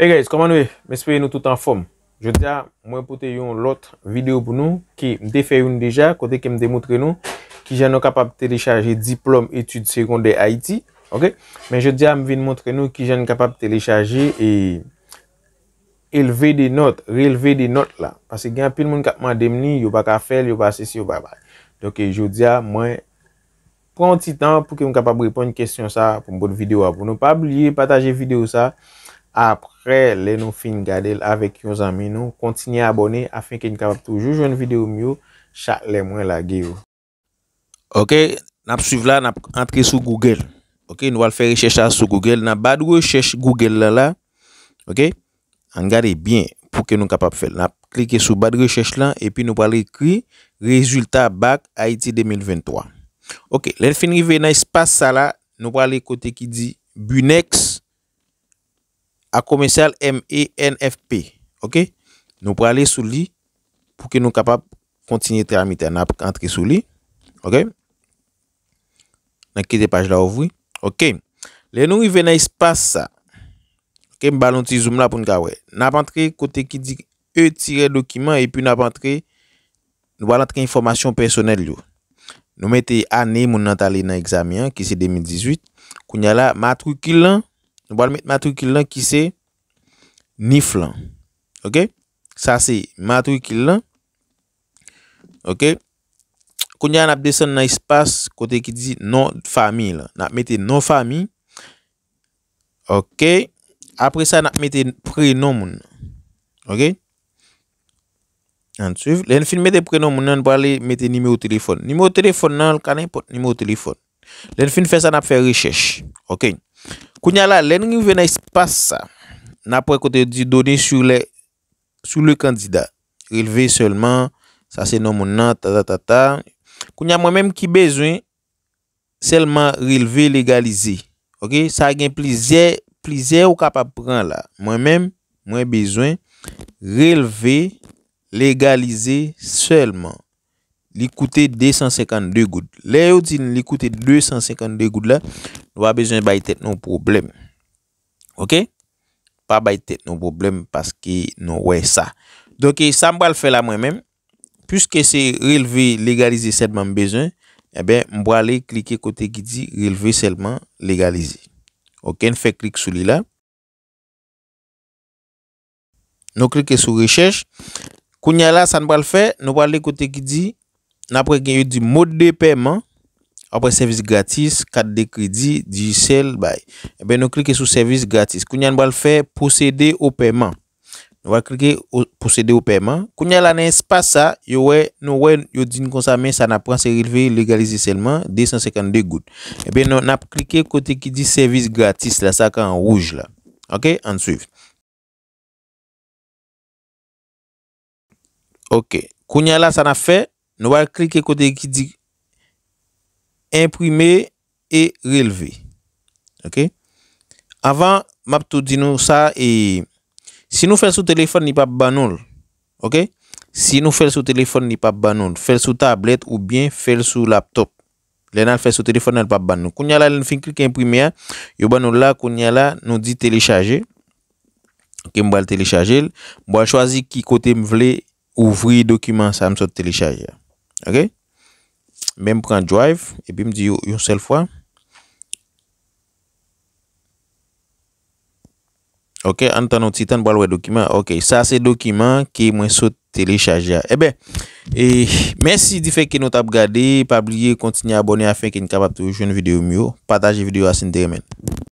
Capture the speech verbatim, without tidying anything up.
Hey guys, kòman nou ye? M espere nou tout anfòm. Jodi a, mwen pote yon lòt videyo pou nou, ki m te fè youn deja, kote ke m te montre nou kijan nou kapab telechaje diplòm etid segondè Ayiti, oke? Men jodi a, m vin montre nou kijan n kapab telechaje e elve de nòt, relve de nòt la. Paske gen anpil moun k ap mande m li, yo pa ka fè l, yo pa sesi, yo pa bay. Donk, e, jodi a, mwen pran yon ti tan pou ke m kapab reponn kesyon sa a, pou m pote videyo a pou nou. Pa bliye pataje videyo sa a. Apre, lè nou fin gade l avèk yon zanmi nou, kontinye abòne afenke n kapab toujou jwenn videyo m yo chak lè mwen lage yo. Oke, n ap swiv la, n ap antre sou Google. Oke, nou al fè rechèch la sou Google. Nan ba de rechèch Google la la, oke, ann gade byen pou ke nou kapab fè l. N ap klike sou ba de rechèch lan epi nou pral ekri rezilta bak Ayiti de mil venntwa. Oke, lè n fin rive nan espas sa la, nou prale kote ki di Bunex a komèsyal M E N F P. Oke? Nou prale sou li pou ke nou kapab kontinye tramite a. N ap antre sou li. Oke? N ap kite paj la ouvri. Oke. Lè nou rive nan espas sa, oke, m ba l yon ti zoom la pou n ka wè. N ap antre kote ki di E tirè dokiman epi n ap antre, nou pral antre enfòmasyon pèsonèl yo. Nou mete ane moun nan t ale nan egzamen an, ki se de mil dizuit. Kounye a la, matrikil lan, nou pral met matrikil lan ki se nif lan. Oke? Sa se matrikil lan. Oke? Kounye a, n ap desann nan espas kote ki di non fanmi lan. N ap mete non fanmi. Oke. Apre sa, n ap mete prenon moun nan. Oke? Ann swiv. Lè n fin mete prenon moun nan, n prale mete nimewo telefòn. Nimewo telefòn nan, l ka nenpòt nimewo telefòn. Lè n fin fè sa, n ap fè rechèch. Oke. Kounye a la, lè n rive nan espas sa, n ap wè kote yo di données sur les, sur le candidat. Relve sèlman, sa se non moun nan, ta, ta, ta, ta. Kounye a, mwen menm ki bezwen sèlman relve legalize. Oke, sa gen plizyè, plizyè ou kapab pran la. Mwen menm, mwen bezwen relve legalize sèlman. Li koute de san senkannde goud. Lè yo di n li koute de san senkannde goud la, nou pa bezwen bay tèt nou pwoblèm. Oke? Pa bay tèt nou pwoblèm paske nou wè sa. Donk, e sa m pral fè la mwen menm, piske se relve legalize sèlman m bezwen, enben, m prale klike kote ki di relve sèlman legalize. Oke, n fè klik sou li la. Nou klike sou rechèch. Kounye a la, sa n pral fè, nou prale kote ki di, n ap wè gen yo di mode de pèman, apre sèvis gratis, kat de kredi, Digicel, bay. Enben, nou klike sou sèvis gratis. Kounye a, n pral fè procéder au paiement. Nou pral klike au, procéder au paiement. Kounye a la, nan espas sa, yo wè, nou wè, yo di n konsa, men sa n ap pran, se relve legalize sèlman, de san senkannde goud. Enben, nou, n ap klike kote ki di sèvis gratis la, sa k an wouj la. Oke, ann swiv. Oke. Kounye a la, sa n ap fè, nou pral klike kote ki di enprime e relve. Oke. Anvan, m ap tou di nou sa, e si nou fè l sou telefòn, li p ap ban nou l. Oke. Si nou fè l sou telefòn, li p ap ban nou l. Fè l sou tablèt oubyen fè l sou laptòp. Lè n al fè sou telefòn nan, li p ap ban nou. Kounye a la, lè n fin klike enprime a, yo ban nou la, kounye a la, nou di telechaje. Oke, m pral telechaje l. M pral chwazi ki kote m vle ouvri dokiman sa m sot telechaje a. Oke? Men m pran Drive, epi m di yo yon sèl fwa. Oke, ann tann yon ti tan, n pral wè dokiman. Oke, sa se dokiman ke mwen sot telechaje a. Enben, e, mèsi difè ke nou t ap gade. Pa bliye kontinye abòne afenke n kapab toujou jwenn videyo m yo. Pataje videyo a si n te renmen l.